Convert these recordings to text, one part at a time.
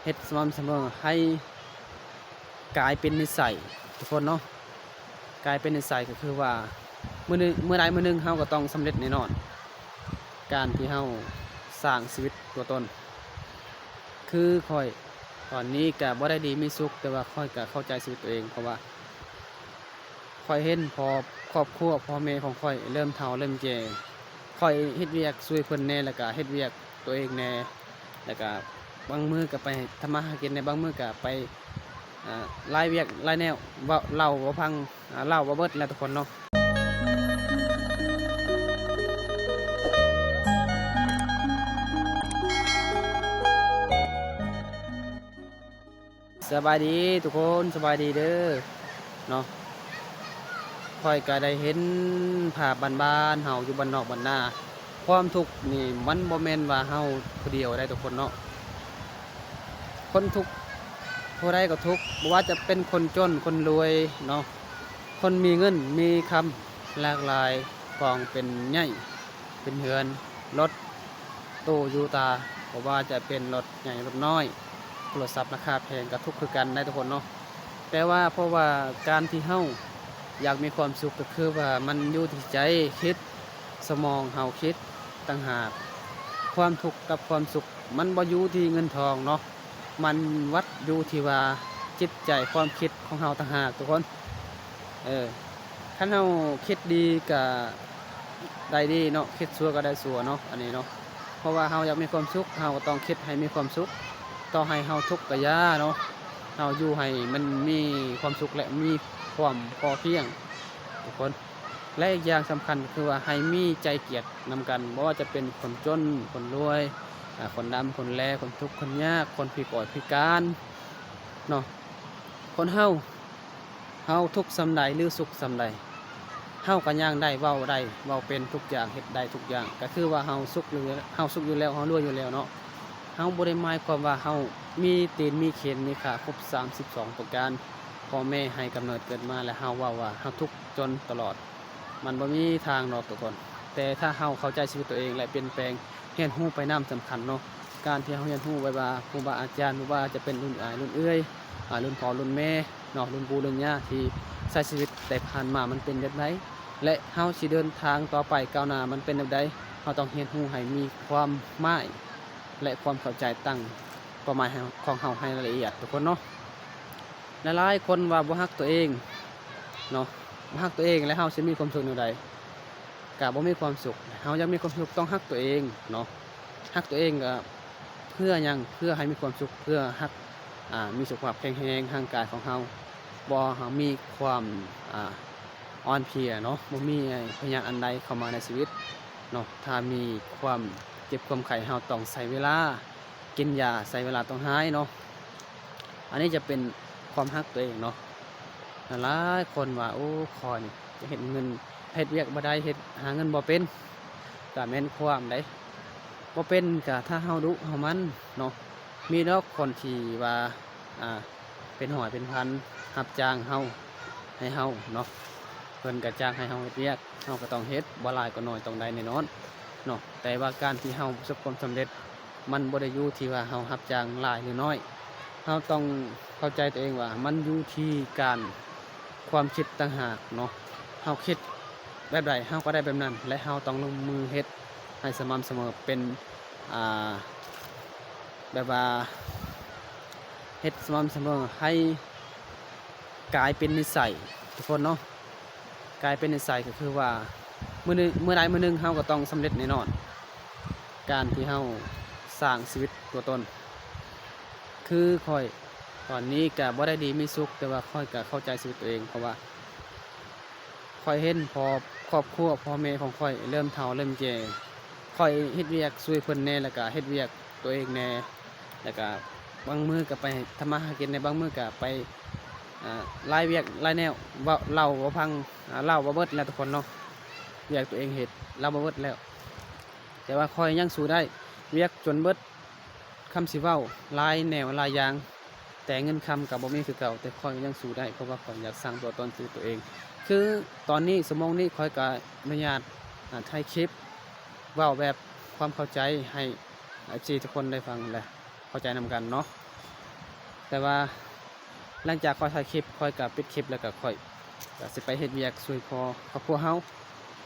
ເຮັດສະໝໍ່າສະເໝີໃຫ້ກາຍເປັນນິໄສທຸກຄົນເນາະ. ກາຍເປັນນິໄສກໍຄືວ່າ ມື້ໜຶ່ງ ມື້ໃດມື້ໜຶ່ງເຮົາກໍຕ້ອງສຳເລັດແນ່ນອນ ການທີ່ເຮົາສ້າງຊີວິດຕົວຕົນ. ຄືຂ້ອຍຕອນນີ້ກໍບໍ່ໄດ້ດີມີສຸກ ແຕ່ວ່າຂ້ອຍກໍເຂົ້າໃຈຊີວິດຕົວເອງ ເພາະວ່າ ຂ້ອຍເຫັນພໍ່ ຄອບຄົວພໍ່ແມ່ຂອງຂ້ອຍເລີ່ມເຖົ້າເລີ່ມແກ່ ຂ້ອຍເຮັດວຽກຊ່ວຍເພິ່ນແດ່ ແລ້ວກະເຮັດວຽກຕົວເອງແດ່ ແລ້ວກະບາງມື້ກະໄປທຳມາຫາກິນແດ່ ບາງມື້ກະໄປ ອ່າ ຫຼາຍວຽກຫຼາຍແນວ ເວົ້າ ເລົ່າບໍ່ພັງ ອ່າ ເລົ່າບໍ່ເບິດແຫຼະທຸກຄົນເນາະ. ສະບາຍດີທຸກຄົນ ສະບາຍດີເດີເນາະ. ຂ້ອຍກະໄດ້ເຫັນພາບບ້ານໆເຮົາຢູ່ບ້ານນອກບ້ານນາ. ຄວາມທຸກນີ້ມັນບໍ່ແມ່ນວ່າເຮົາຜູ້ດຽວໄດ໋ທຸກຄົນເນາະ. ຄົນທຸກຜູ້ໃດກໍທຸກ ບໍ່ວ່າຈະເປັນຄົນຈົນຄົນລວຍເນາະ ຄົນມີເງິນມີຄຳ ຫຼາກຫຼາຍກອງເປັນໃຫຍ່ ເປັນເຮືອນ ລົດ ຕູ້ຢູຕາ ບໍ່ວ່າຈະເປັນລົດໃຫຍ່ລົດນ້ອຍ ໂທລະສັບລາຄາແພງກໍທຸກຄືກັນໄດ໋ທຸກຄົນເນາະ. ແຕ່ວ່າເພາະວ່າການທີ່ເຮົາຢາກມີຄວາມສຸກ ກໍຄືວ່າມັນຢູ່ທີ່ໃຈຄິດ ສະໝອງເຮົາຄິດຕ່າງຫາກ. ຄວາມທຸກກັບຄວາມສຸກມັນບໍ່ຢູ່ທີ່ເງິນທອງເນາະ ມັນວັດຢູ່ທີ່ວ່າຈິດໃຈຄວາມຄິດຂອງເຮົາຕ່າງຫາກທຸກຄົນ. ເອີ ຄັນເຮົາຄິດດີກະໄດ້ດີເນາະ ຄິດຊົ່ວກະໄດ້ຊົ່ວເນາະ ອັນນີ້ເນາະ. ເພາະວ່າເຮົາຢາກມີຄວາມສຸກ ເຮົາກໍຕ້ອງຄິດໃຫ້ມີຄວາມສຸກ. ຕໍ່ໃຫ້ເຮົາທຸກກະຢ່າເນາະ ເຮົາຢູ່ໃຫ້ມັນມີຄວາມສຸກ ແລະ ມີຄວາມພໍພຽງທຸກຄົນ. ແລະ ອີກຢ່າງສຳຄັນກໍຄືວ່າໃຫ້ມີໃຈກຽດນຳກັນ ບໍ່ວ່າຈະເປັນຄົນຈົນ ຄົນລວຍ ອາ ຄົນດຳ ຄົນແລ ຄົນທຸກ ຄົນຍາກ ຄົນພິກອນພິການເນາະ. ຄົນເຮົາ ເຮົາທຸກສ່ຳໃດ ຫຼື ສຸກສ່ຳໃດ ເຮົາກໍຍ່າງໄດ້ ເວົ້າໄດ້ ເວົ້າເປັນທຸກຢ່າງ ເຮັດໄດ້ທຸກຢ່າງ ກໍຄືວ່າເຮົາສຸກຢູ່ ເຮົາສຸກຢູ່ແລ້ວ ເຮົາລວຍຢູ່ແລ້ວເນາະ. ເຮົາບໍ່ໄດ້ໝາຍຄວາມວ່າເຮົາມີຕີນມີແຂນ ມີຂາຄົບສາມສິບສອງປະການ ພໍ່ແມ່ໃຫ້ກຳເນີດເກີດມາ ແລະ ເຮົາເວົ້າວ່າເຮົາທຸກຈົນຕະຫຼອດ ມັນບໍ່ມີທາງດອກທຸກຄົນ. ແຕ່ຖ້າເຮົາເຂົ້າໃຈຊີວິດຕົວເອງ ແລະ ປ່ຽນແປງ ຮຽນຮູ້ໄປນຳສຳຄັນເນາະ. ການທີ່ເຮົາຮຽນຮູ້ໄວ້ວ່າ ຄູບາອາຈານ ບໍ່ວ່າຈະເປັນລຸ້ນອາຍລຸ້ນເອື້ອຍ ອາ ລຸ້ນພໍ່ລຸ້ນແມ່ເນາະ ລຸ້ນປູ່ລຸ້ນຍ່າ ທີ່ໃຊ້ຊີວິດໄດ້ຜ່ານມາ ມັນເປັນແບບໃດ ແລະ ເຮົາຊິເດີນທາງຕໍ່ໄປກ້າວໜ້າ ມັນເປັນແບບໃດ ເຮົາຕ້ອງຮຽນຮູ້ໃຫ້ມີຄວາມໝາຍ ແລະ ຄວາມເຂົ້າໃຈຕັ້ງເປົ້າໝາຍຂອງເຮົາໃຫ້ລະອຽດທຸກຄົນເນາະ. ຫຼາຍໆຄົນວ່າບໍ່ຮັກຕົວເອງເນາະ ບໍ່ຮັກຕົວເອງແລ້ວເຮົາຊິມີຄວາມສຸກແນວໃດ? ກະບໍ່ມີຄວາມສຸກ. ເຮົາຢາກມີຄວາມສຸກຕ້ອງຮັກຕົວເອງເນາະ. ຮັກຕົວເອງກະເພື່ອຫຍັງ? ເພື່ອໃຫ້ມີຄວາມສຸກ ເພື່ອຮັກ ອາ ມີສຸຂະພາບແຂງແຮງ ຮ່າງກາຍຂອງເຮົາບໍ່ໃຫ້ມີຄວາມ ອາ ອ່ອນເພຍເນາະ ບໍ່ມີພະຍາດອັນໃດເຂົ້າມາໃນຊີວິດເນາະ. ຖ້າມີຄວາມເຈັບຄວາມໄຂ້ ເຮົາຕ້ອງໃຊ້ເວລາ ກິນຢາໃຊ້ເວລາຕ້ອງຫາຍເນາະ. ອັນນີ້ຈະເປັນຄວາມຮັກຕົວເອງເນາະ. ຫຼາຍໆຄົນວ່າ ໂອ້ ຂ້ອຍນີ້ຈະເຮັດເງິນ ເຮັດວຽກບໍ່ໄດ້ ເຮັດ ຫາເງິນບໍ່ເປັນ ກະແມ່ນຄວາມໃດ໋. ບໍ່ເປັນກະຖ້າເຮົາດຸເຮົາໝັ່ນເນາະ ມີດອກຄົນທີ່ວ່າ ອາ ເປັນຮ້ອຍເປັນພັນ ຮັບຈ້າງເຮົາ ໃຫ້ເຮົາເນາະ ເພິ່ນກະຈ້າງໃຫ້ເຮົາເຮັດວຽກ ເຮົາກະຕ້ອງເຮັດ ບໍ່ຫຼາຍກໍໜ້ອຍຕ້ອງໄດ້ແນ່ນອນເນາະ. ແຕ່ວ່າການທີ່ເຮົາປະສົບຄວາມສຳເລັດ ມັນບໍ່ໄດ້ຢູ່ທີ່ວ່າເຮົາຮັບຈ້າງຫຼາຍຫຼືໜ້ອຍ. ເຮົາຕ້ອງເຂົ້າໃຈຕົວເອງວ່າມັນຢູ່ທີ່ການ ຄວາມຄິດຕ່າງຫາກເນາະ. ເຮົາຄິດແບບໃດ ເຮົາກໍໄດ້ແບບນັ້ນ ແລະ ເຮົາຕ້ອງລົງມືເຮັດໃຫ້ສະໝ່ຳສະເໝີ ເປັນ ອາ ແບບວ່າ ເຮັດສະໝ່ຳສະເໝີໃຫ້ກາຍເປັນນິໄສທຸກຄົນເນາະ. ກາຍເປັນນິໄສກໍຄືວ່າ ມື້ໜຶ່ງ ມື້ໃດມື້ໜຶ່ງເຮົາກໍຕ້ອງສຳເລັດແນ່ນອນ ການທີ່ເຮົາສ້າງຊີວິດຕົວຕົນ. ຄືຂ້ອຍຕອນນີ້ກະບໍ່ໄດ້ດີມີສຸກ ແຕ່ວ່າຂ້ອຍກະເຂົ້າໃຈຊີວິດຕົວເອງ ເພາະວ່າ ຂ້ອຍເຫັນພໍ່ ຄອບຄົວພໍ່ແມ່ຂອງຂ້ອຍເລີ່ມເຖົ້າເລີ່ມແກ່ ຂ້ອຍເຮັດວຽກຊ່ວຍເພິ່ນແດ່ ແລ້ວກະເຮັດວຽກຕົວເອງແດ່ ແລ້ວກະບາງມື້ກະໄປທຳມາຫາກິນແດ່ ບາງມື້ກະໄປ ອາ ຫຼາຍວຽກຫຼາຍແນວ ເວົ້າ ເລົ່າບໍ່ພັງ ອາ ເລົ່າບໍ່ເບິດແຫຼະທຸກຄົນເນາະ. ວຽກຕົວເອງເຮັດ ເລົ່າບໍ່ເບິດແລ້ວ ແຕ່ວ່າຂ້ອຍຍັງສູ້ໄດ້ ວຽກຈົນເບິດ ຄຳຊິເວົ້າຫຼາຍແນວຫຼາຍຢ່າງ ແຕ່ເງິນຄຳກໍບໍ່ມີຄືເກົ່າ ແຕ່ຂ້ອຍຍັງສູ້ໄດ້ ເພາະວ່າຂ້ອຍຢາກສ້າງຕົວຕົນຄືຕົວເອງ. ຄືຕອນນີ້ ຊົ່ວໂມງນີ້ ຂ້ອຍກໍອະນຸຍາດ ອາ ຖ່າຍຄລິບເວົ້າແບບຄວາມເຂົ້າໃຈໃຫ້ເອັຟຊີທຸກຄົນໄດ້ຟັງ ແລະ ເຂົ້າໃຈນຳກັນເນາະ. ແຕ່ວ່າຫຼັງຈາກຂ້ອຍຖ່າຍຄລິບ ຂ້ອຍກໍປິດຄລິບ ແລ້ວກໍຂ້ອຍກໍຊິໄປເຮັດວຽກຊ່ວຍພໍ່ຄອບຄົວເຮົາ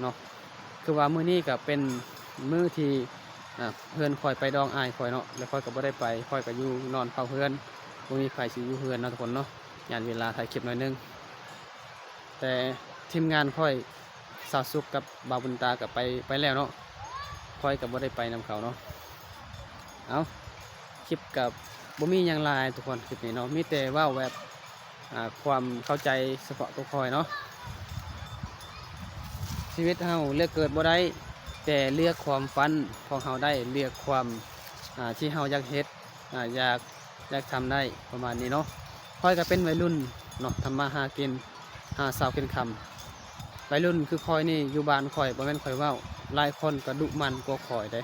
ເນາະ. ຄືວ່າມື້ນີ້ກໍເປັນມື້ທີ່ ອ່າ ເພື່ອນຂ້ອຍໄປດອງອ້າຍຂ້ອຍເນາະ ແລ້ວຂ້ອຍກໍບໍ່ໄດ້ໄປ ຂ້ອຍກໍຢູ່ນອນເຝົ້າເຮືອນ ບໍ່ມີໃຜຊິຢູ່ເຮືອນເນາະທຸກຄົນເນາະ ຢ້ານເວລາຖ່າຍຄລິບໜ້ອຍໜຶ່ງ. ແຕ່ທີມງານຂ້ອຍ ສາວສຸກກັບບ່າວບຸນຕາກໍໄປ ໄປແລ້ວເນາະ ຂ້ອຍກໍບໍ່ໄດ້ໄປນຳເຂົາເນາະ. ເອົ້າ ຄລິບກໍບໍ່ມີຫຍັງຫຼາຍທຸກຄົນ ຄລິບນີ້ເນາະ ມີແຕ່ເວົ້າແບບ ອ່າ ຄວາມເຂົ້າໃຈສະເພາະຕົວຂ້ອຍເນາະ. ຊີວິດເຮົາເລືອກເກີດບໍ່ໄດ້ ແຕ່ເລືອກຄວາມຝັນຂອງເຮົາໄດ້ ເລືອກຄວາມ ອ່າ ທີ່ເຮົາຢາກເຮັດ ອ່າ ຢາກ ຢາກທຳໄດ້ ປະມານນີ້ເນາະ. ຂ້ອຍກໍເປັນໄວລຸ້ນເນາະ ທຳມາຫາກິນ ຫາເຊົ້າກິນຄ່ຳ. ໄວລຸ້ນຄືຂ້ອຍນີ້ ຢູ່ບ້ານຂ້ອຍ ບໍ່ແມ່ນຂ້ອຍເວົ້າ ຫຼາຍຄົນກໍດຸໝັ່ນກວ່າຂ້ອຍເດ້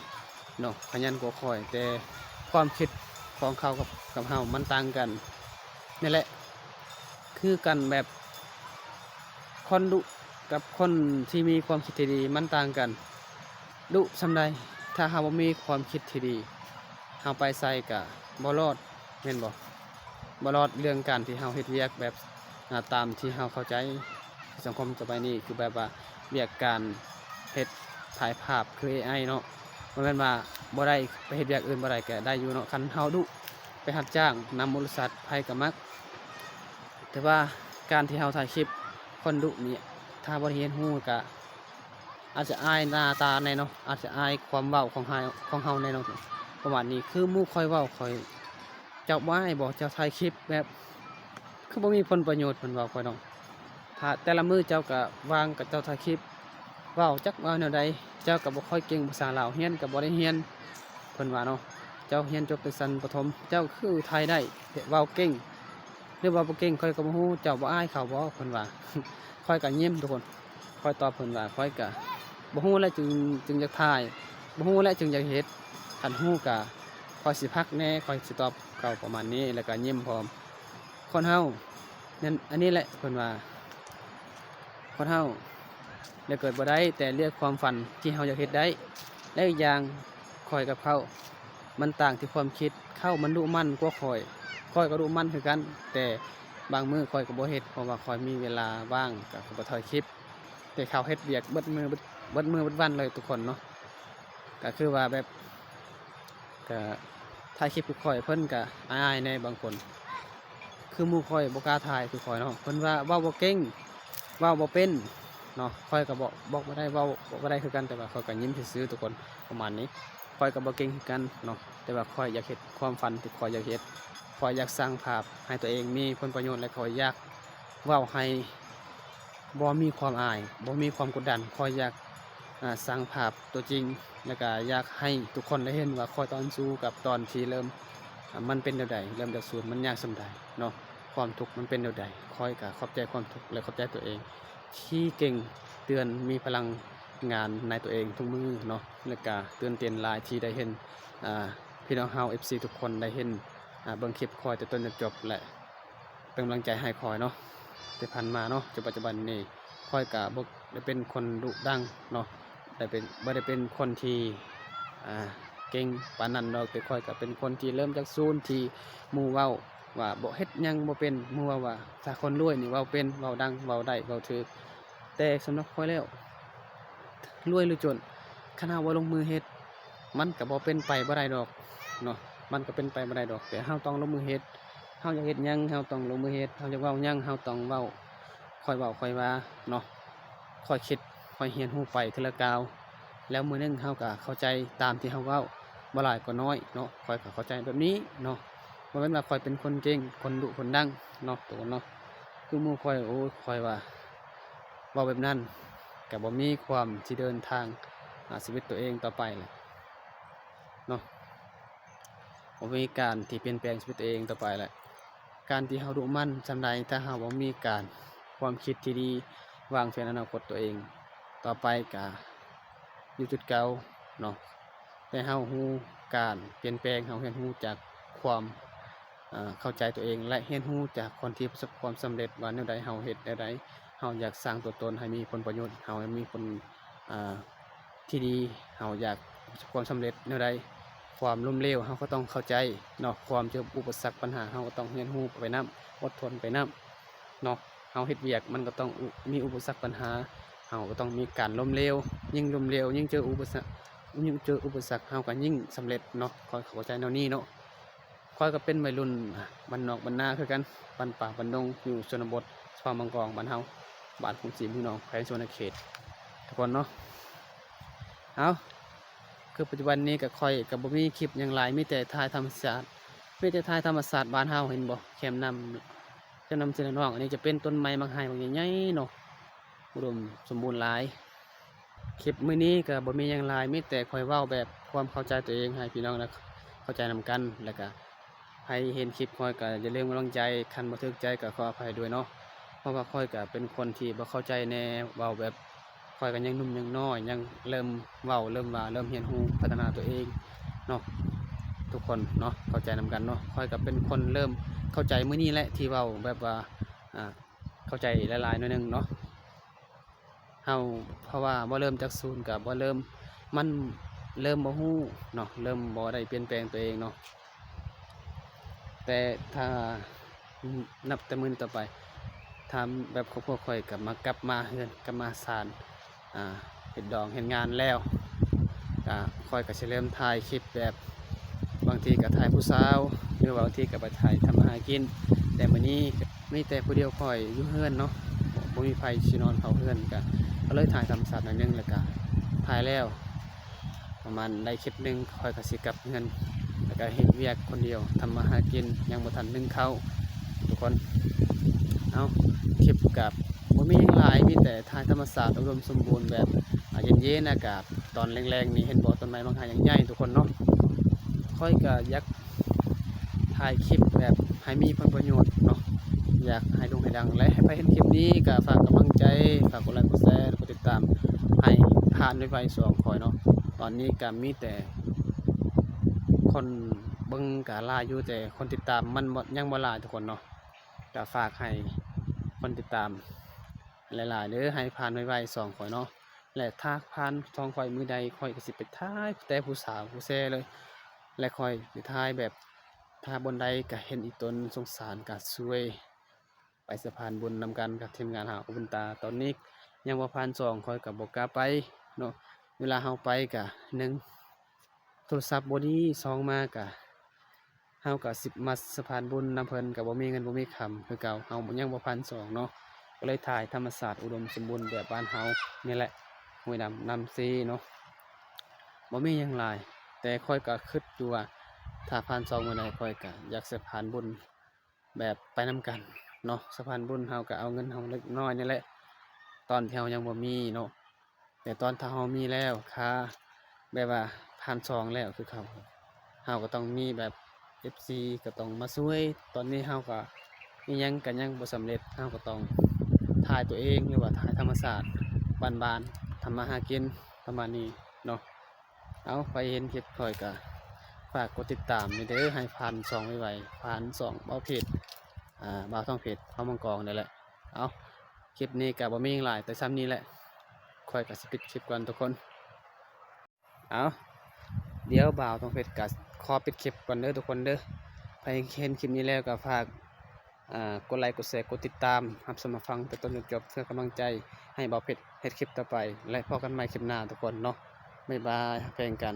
ເນາະ ຂະຫຍັນກວ່າຂ້ອຍ ແຕ່ຄວາມຄິດຂອງເຂົາກັບ ກັບເຮົາມັນຕ່າງກັນ. ນີ້ແຫຼະ ຄືກັນແບບ ຄົນດຸກັບຄົນທີ່ມີຄວາມຄິດທີ່ດີມັນຕ່າງກັນ. ດຸສ່ຳໃດ ຖ້າເຮົາບໍ່ມີຄວາມຄິດທີ່ດີ ເຮົາໄປໃສກະບໍ່ລອດ ແມ່ນບໍ່? ບໍ່ລອດເລື່ອງການທີ່ເຮົາເຮັດວຽກແບບ ອາ ຕາມທີ່ເຮົາເຂົ້າໃຈ. ສັງຄົມສະໄໝນີ້ຄືແບບວ່າວຽກການເຮັດຖ່າຍພາບຄືເອໄອເນາະ ບໍ່ແມ່ນວ່າບໍ່ໄດ້ ໄປເຮັດວຽກອື່ນບໍ່ໄດ້ກະໄດ້ຢູ່ເນາະ. ຄັນເຮົາດຸໄປຮັບຈ້າງນຳບໍລິສັດ ໃຜກະມັກ. ແຕ່ວ່າການທີ່ເຮົາຖ່າຍຄລິບ ຄົນດຸນີ້ ຖ້າບໍ່ໄດ້ຮຽນຮູ້ກະອາດຈະອາຍໜ້າຕາແດ່ເນາະ ອາດຈະອາຍຄວາມເວົ້າຂອງເຮົາ ຂອງເຮົາແດ່ເນາະ ປະມານນີ້. ຄືໝູ່ຂ້ອຍເວົ້າ ຂ້ອຍ ເຈົ້າບໍ່ອາຍບໍ່? ເຈົ້າຖ່າຍຄລິບແບບຄືບໍ່ມີຜົນປະໂຫຍດ ເພິ່ນເວົ້າຂ້ອຍເນາະ. ຖ້າແຕ່ລະມື້ເຈົ້າກະວ່າງກະເຈົ້າຖ່າຍຄລິບ ເວົ້າຈັກເວົ້າແນວໃດ? ເຈົ້າກະບໍ່ຄ່ອຍເກັ່ງພາສາລາວ ຮຽນກະບໍ່ໄດ້ຮຽນ ເພິ່ນວ່າເນາະ. ເຈົ້າຮຽນຈົບແຕ່ຊັ້ນປະຖົມ ເຈົ້າຄືຖ່າຍໄດ້ ເວົ້າເກັ່ງ ຫຼືເວົ້າບໍ່ເກັ່ງ ຂ້ອຍກໍບໍ່ຮູ້. ເຈົ້າບໍ່ອາຍເຂົາບໍ່? ເພິ່ນວ່າ. ຂ້ອຍກໍຍິ້ມທຸກຄົນ ຂ້ອຍຕອບເພິ່ນວ່າ ຂ້ອຍກະບໍ່ຮູ້ແຫຼະ ຈຶ່ງ ຈຶ່ງຢາກຖ່າຍ ບໍ່ຮູ້ແຫຼະ ຈຶ່ງຢາກເຮັດ. ຄັນຮູ້ກະຂ້ອຍຊິພັກແດ່ ຂ້ອຍຊິຕອບເຂົາປະມານນີ້ ແລ້ວກະຍິ້ມພ້ອມ. ຄົນເຮົານັ້ນ ອັນນີ້ແຫຼະ ເພິ່ນວ່າ ຄົນເຮົາເລືອກເກີດບໍ່ໄດ້ ແຕ່ເລືອກຄວາມຝັນທີ່ເຮົາຢາກເຮັດໄດ້. ແລະອີກຢ່າງ ຂ້ອຍກັບເຂົາມັນຕ່າງທີ່ຄວາມຄິດ ເຂົາມັນດຸໝັ່ນກວ່າຂ້ອຍ ຂ້ອຍກໍດຸໝັ່ນຄືກັນ ແຕ່ບາງມື້ຂ້ອຍກໍບໍ່ເຮັດ ເພາະວ່າຂ້ອຍມີເວລາວ່າງ ກໍ ກໍບໍ່ຖ່າຍຄລິບ. ແຕ່ເຂົາເຮັດວຽກເບິດມື້ ເບິດ ເບິດມື້ເບິດວັນເລີຍທຸກຄົນເນາະ. ກໍຄືວ່າແບບ ກະຖ່າຍຄລິບຄືຂ້ອຍ ເພິ່ນກະອາຍໆແດ່ບາງຄົນ ຄືໝູ່ຂ້ອຍບໍ່ກ້າຖ່າຍຄືຂ້ອຍເນາະ ເພິ່ນວ່າເວົ້າບໍ່ເກັ່ງ ເວົ້າບໍ່ເປັນເນາະ. ຂ້ອຍກະບອກ ບອກບໍ່ໄດ້ ເວົ້າ ເວົ້າບໍ່ໄດ້ຄືກັນ ແຕ່ວ່າຂ້ອຍກະຍິ້ມຊື່ໆທຸກຄົນ ປະມານນີ້. ຂ້ອຍກະບໍ່ເກັ່ງຄືກັນເນາະ ແຕ່ວ່າຂ້ອຍຢາກເຮັດຄວາມຝັນທີ່ຂ້ອຍຢາກເຮັດ ຂ້ອຍຢາກສ້າງພາບໃຫ້ຕົວເອງມີຜົນປະໂຫຍດ ແລະ ຂ້ອຍຢາກເວົ້າໃຫ້ ບໍ່ມີຄວາມອາຍ ບໍ່ມີຄວາມກົດດັນ. ຂ້ອຍຢາກ ອາ ສ້າງພາບຕົວຈິງ ແລ້ວກະຢາກໃຫ້ທຸກຄົນໄດ້ເຫັນວ່າຂ້ອຍຕອນສູ້ກັບຕອນທີ່ເລີ່ມ ອາ ມັນເປັນແນວໃດ ເລີ່ມຈາກສູນ ມັນຍາກສ່ຳໃດເນາະ ຄວາມທຸກມັນເປັນແນວໃດ. ຂ້ອຍກະຂອບໃຈຄວາມທຸກ ແລະ ຂອບໃຈຕົວເອງທີ່ເກັ່ງເຕືອນ ມີພະລັງງານໃນຕົວເອງທຸກມື້ເນາະ ແລ້ວກະຕື່ນເຕັ້ນຫຼາຍທີ່ໄດ້ເຫັນ ອາ ພີ່ນ້ອງເຮົາ ເອັຟຊີ ທຸກຄົນໄດ້ເຫັນ ອາ ເບິ່ງຄລິບຂ້ອຍແຕ່ຕົ້ນຈົນຈົບ ແລະ ເປັນກຳລັງໃຈໃຫ້ຂ້ອຍເນາະ ແຕ່ຜ່ານມາເນາະ ຈົນປັດຈຸບັນນີ້ ຂ້ອຍກະບໍ່ໄດ້ເປັນຄົນດຸດັງເນາະ ໄດ້ເປັນ ບໍ່ໄດ້ເປັນຄົນທີ່ ອ່າ ເກັ່ງປານນັ້ນດອກ ແຕ່ຂ້ອຍກະເປັນຄົນທີ່ເລີ່ມຈາກສູນ ທີ່ໝູ່ເວົ້າວ່າບໍ່ເຮັດຫຍັງບໍ່ເປັນ ໝູ່ເວົ້າວ່າຖ້າຄົນລວຍນີ້ເວົ້າເປັນ ເວົ້າດັງ ເວົ້າໄດ້ ເວົ້າຖືກ ແຕ່ສຳລັບຂ້ອຍແລ້ວ ລວຍຫຼືຈົນ ຄັນເຮົາບໍ່ລົງມືເຮັດ ມັນກະບໍ່ເປັນໄປບໍ່ໄດ້ດອກເນາະ ມັນກະເປັນໄປບໍ່ໄດ້ດອກ ແຕ່ເຮົາຕ້ອງລົງມືເຮັດ ເຮົາຢາກເຮັດຫຍັງ ເຮົາຕ້ອງລົງມືເຮັດ ເຮົາຢາກເວົ້າຫຍັງ ເຮົາຕ້ອງເວົ້າ ຄ່ອຍເວົ້າຄ່ອຍວ່າເນາະ ຄ່ອຍຄິດ ຄ່ອຍຮຽນຮູ້ໄປເທື່ອລະກ້າວ ແລ້ວມື້ໜຶ່ງເຮົາກະເຂົ້າໃຈຕາມທີ່ເຮົາເວົ້າ ບໍ່ຫຼາຍກໍໜ້ອຍເນາະ ຂ້ອຍກະເຂົ້າໃຈແບບນີ້ເນາະ ບໍ່ແມ່ນວ່າຂ້ອຍເປັນຄົນເກັ່ງ ຄົນດຸຄົນດັງເນາະ ໂຕເນາະ ຄືໝູ່ຂ້ອຍ ໂອ້ຍ ຂ້ອຍວ່າ ເວົ້າແບບນັ້ນ ກະບໍ່ມີຄວາມທີ່ເດີນທາງ ອາ ຊີວິດຕົວເອງຕໍ່ໄປແຫຼະເນາະ ບໍ່ມີການທີ່ປ່ຽນແປງຊີວິດຕົວເອງຕໍ່ໄປແຫຼະ. ການທີ່ເຮົາດຸໝັ່ນສ່ຳໃດ ຖ້າເຮົາບໍ່ມີການ ຄວາມຄິດທີ່ດີ ວາງແຜນອະນາຄົດຕົວເອງ ຕໍ່ໄປກະຢູ່ຈຸດເກົ່າເນາະ. ແຕ່ເຮົາຮູ້ການປ່ຽນແປງ ເຮົາຮຽນຮູ້ຈາກຄວາມ ເຂົ້າໃຈຕົວເອງ ແລະ ຮຽນຮູ້ຈາກຄົນທີ່ປະສົບຄວາມສຳເລັດວ່າແນວໃດ ເຮົາເຮັດແນວໃດ ເຮົາຢາກສ້າງຕົວຕົນໃຫ້ມີຜົນປະໂຫຍດ ເຮົາໃຫ້ມີຜົນ ອາ ທີ່ດີ ເຮົາຢາກປະສົບຄວາມສຳເລັດແນວໃດ ຄວາມລົ້ມເຫຼວເຮົາກໍຕ້ອງເຂົ້າໃຈເນາະ, ຄວາມເຈີອຸປະສັກບັນຫາເຮົາກໍຕ້ອງຮຽນຮູ້ໄປນຳ, ອົດທົນໄປນຳເນາະ. ເຮົາເຮັດວຽກມັນກໍຕ້ອງອຸ ມີອຸປະສັກບັນຫາ, ເຮົາກໍຕ້ອງມີການລົ້ມເຫຼວ, ຍິ່ງລົ້ມເຫຼວ ຍິ່ງເຈີອຸປະສັກ ຍິ່ງເຈີອຸປະສັກ ເຮົາກໍຍິ່ງສຳເລັດເນາະ. ຂ້ອຍເຂົ້າໃຈແນວນີ້ເນາະ. ຂ້ອຍກໍເປັນໄວລຸ້ນບ້ານນອກບ້ານນາຄືກັນ, ບ້ານປ່າບ້ານດົງ ຢູ່ຊົນນະບົດ ສະເພາະເມືອງກອງ ບ້ານເຮົາ, ບ້ານໂພນສີເມືອງໜອງ ແຂວງສະຫວັນນະເຂດ ທຸກຄົນເນາະ. ເອົາ ຄືປັດຈຸບັນນີ້ກໍຂ້ອຍກໍບໍ່ມີຄລິບຫຍັງຫຼາຍ, ມີແຕ່ຖ່າຍທຳມະຊາດ, ມີແຕ່ຖ່າຍທຳມະຊາດບ້ານເຮົາ. ເຫັນບໍ່ ແຄມນ້ຳ ແຄມນ້ຳເຊນະນອງ, ອັນນີ້ຈະເປັນຕົ້ນໄມ້ໝາກໄຮໝາກໃຫຍ່ໆເນາະ, ອຸດົມສົມບູນຫຼາຍ. ຄລິບມື້ນີ້ກໍບໍ່ມີຫຍັງຫຼາຍ, ມີແຕ່ຂ້ອຍເວົ້າແບບຄວາມເຂົ້າໃຈຕົວເອງໃຫ້ພີ່ນ້ອງໄດ້ເຂົ້າໃຈນຳກັນ. ແລ້ວກໍໃຜເຫັນຄລິບຂ້ອຍກໍຢ່າລືມກຳລັງໃຈ, ຄັນບໍ່ຖືກໃຈກໍຂໍອະໄພດ້ວຍເນາະ, ເພາະວ່າຂ້ອຍກໍເປັນຄົນທີ່ບໍ່ເຂົ້າໃຈແດ່, ເວົ້າແບບ ຂ້ອຍກໍຍັງໜຸ່ມຍັງນ້ອຍ, ຍັງເລີ່ມເວົ້າ ເລີ່ມວ່າ ເລີ່ມຮຽນຮູ້ ພັດທະນາຕົວເອງເນາະ ທຸກຄົນເນາະ, ເຂົ້າໃຈນຳກັນເນາະ. ຂ້ອຍກໍເປັນຄົນເລີ່ມເຂົ້າໃຈມື້ນີ້ແຫຼະ ທີ່ເວົ້າແບບວ່າ ອ່າ ເຂົ້າໃຈຫຼາຍໆໜ້ອຍໜຶ່ງເນາະ. ເຮົາ ເພາະວ່າບໍ່ເລີ່ມຈາກສູນກໍບໍ່ເລີ່ມ, ມັນເລີ່ມບໍ່ຮູ້ເນາະ, ເລີ່ມບໍ່ໄດ້ປ່ຽນແປງຕົວເອງເນາະ. ແຕ່ຖ້ານັບແຕ່ມື້ນີ້ຕໍ່ໄປ ຖ້າແບບຄອບຄົວຂ້ອຍກໍມາ ກັບມາເຮືອນ ກັບມາຊານ ອ່າ ເຮັດດອງເຮັດງານແລ້ວ ກໍຂ້ອຍກໍຊິເລີ່ມຖ່າຍຄລິບແບບ ບາງທີກໍຖ່າຍຜູ້ສາວ ຫຼືວ່າບາງທີກໍໄປຖ່າຍທຳມາຫາກິນ. ແຕ່ມື້ນີ້ມີແຕ່ຜູ້ດຽວຂ້ອຍຢູ່ເຮືອນເນາະ, ບໍ່ມີໃຜຊິນອນເຝົ້າເຮືອນ ກໍ ກໍເລີຍຖ່າຍທຳມະຊາດໜ້ອຍໜຶ່ງ ແລ້ວກໍຖ່າຍແລ້ວ ປະມານໄດ້ຄລິບໜຶ່ງ ຂ້ອຍກໍຊິກັບເຮືອນ ແລ້ວກໍເຮັດວຽກຄົນດຽວ ທຳມາຫາກິນ ຍັງບໍ່ທັນໜຶ້ງເຂົ້າ ທຸກຄົນ. ເອົາ ຄລິບກໍບໍ່ມີຫຍັງຫຼາຍ ມີແຕ່ຖ່າຍທຳມະຊາດ ອຸດົມສົມບູນ ແບບ ອາ ເຢັນໆ ອາກາດຕອນແລງໆນີ້ ເຫັນບໍ່ ຕົ້ນໄມ້ບັກຫາຫຍັງໃຫຍ່ ທຸກຄົນເນາະ. ຂ້ອຍກໍຢາກ ถ่າຍຄລິບແບບໃຫ້ມີຜົນປະໂຫຍດເນາະ, ຢາກໃຫ້ໂດ່ງໃຫ້ດັງ ແລະ ໃຫ້ໃຜເຫັນຄລິບນີ້ກໍຝາກກຳລັງໃຈ, ຝາກກົດໄລ ກົດແຊ ແລະ ກົດຕິດຕາມໃຫ້ຜ່ານໄວໆຊ່ອງຂ້ອຍເນາະ. ຕອນນີ້ກໍມີແຕ່ຄົນເບິ່ງກໍຫຼາຍຢູ່ ແຕ່ຄົນຕິດຕາມມັນບໍ່ ຍັງບໍ່ຫຼາຍ ທຸກຄົນເນາະ. ກໍຝາກໃຫ້ຄົນຕິດຕາມຫຼາຍໆເດີ້ ໃຫ້ຜ່ານໄວໆຊ່ອງຂ້ອຍເນາະ. ແລະ ຖ້າຜ່ານຊ່ອງຂ້ອຍມື້ໃດ ຂ້ອຍກໍຊິໄປຖ່າຍແຕ່ຜູ້ສາວຜູ້ແຊເລີຍ ແລະ ຂ້ອຍຊິຖ່າຍແບບ ຖ້າບ່ອນໃດກໍເຫັນອີ່ຕົນສົງສານ ກໍຊ່ວຍໄປສະພານບຸນນຳກັນກັບທີມງານຫາວບຸນຕາ. ຕອນນີ້ຍັງບໍ່ຜ່ານຊ່ອງ ຂ້ອຍກໍບໍ່ກ້າໄປເນາະ. ເວລາເຮົາໄປກໍ ໜຶ່ງ ໂທລະສັບບໍ່ດີ, ສອງມາກະ ເຮົາກະຊິມາສະພານບຸນນຳເພິ່ນກະບໍ່ມີເງິນບໍ່ມີຄຳຄືເກົ່າ, ເຮົາຍັງບໍ່ຜ່ານສອງເນາະ, ກະເລີຍຖ່າຍທຳມະຊາດອຸດົມສົມບູນແບບບ້ານເຮົານີ້ແຫຼະ, ຫ້ວຍນ້ຳ ນ້ຳເຊເນາະ, ບໍ່ມີຫຍັງຫຼາຍ. ແຕ່ຂ້ອຍກະຄິດຢູ່ວ່າ ຖ້າຜ່ານສອງມື້ໃດ ຂ້ອຍກະຢາກສະພານບຸນ ແບບໄປນຳກັນເນາະ, ສະພານບຸນເຮົາກໍເອົາເງິນເຮົາເລັກນ້ອຍນີ້ແຫຼະ ຕອນທີ່ເຮົາຍັງບໍ່ມີເນາະ, ແຕ່ຕອນຖ້າເຮົາມີແລ້ວ ຄ່າແບບວ່າຜ່ານສອງແລ້ວຄືເຂົາ ເຮົາກໍຕ້ອງມີແບບເອັຟຊີກໍຕ້ອງມາຊ່ວຍ. ຕອນນີ້ເຮົາກໍອີ່ຫຍັງກໍຍັງບໍ່ສຳເລັດ, ເຮົາກໍຕ້ອງຖ່າຍຕົວເອງ ຫຼືວ່າຖ່າຍທຳມະຊາດບ້ານໆ ທຳມາຫາກິນປະມານນີ້ເນາະ. ເອົາ ໃຜເຫັນຄລິບຂ້ອຍກະຝາກກົດຕິດຕາມແດ່ເດີ ໃຫ້ຜ່ານສອງໄວໆ, ຜ່ານສອງບ່າວເພັດ ອ່າ ບ່າວທອງເພັດ ເຜົ່າມັງກອງນີ້ແຫຼະ. ເອົາ ຄລິບນີ້ກະບໍ່ມີຫຍັງຫຼາຍ ແຕ່ຊ່ຳນີ້ແຫຼະ, ຂ້ອຍກະຊິປິດຄລິບກ່ອນທຸກຄົນ. ເອົາ ດຽວບ່າວທອງເພັດກະຂໍປິດຄລິບກ່ອນເດີທຸກຄົນເດີ. ໃຜເຫັນຄລິບນີ້ແລ້ວກະຝາກ ອ່າ ກົດໄລ ກົດແຊ ກົດຕິດຕາມ ຮັບຊົມຮັບຟັງແຕ່ຕົ້ນຈົນຈົບ ເພື່ອກຳລັງໃຈໃຫ້ບ່າວເພັດເຮັດຄລິບຕໍ່ໄປ ແລະ ພໍ້ກັນໃໝ່ຄລິບໜ້າທຸກຄົນເນາະ. ບາຍບາຍ ຮັກແພງກັນ.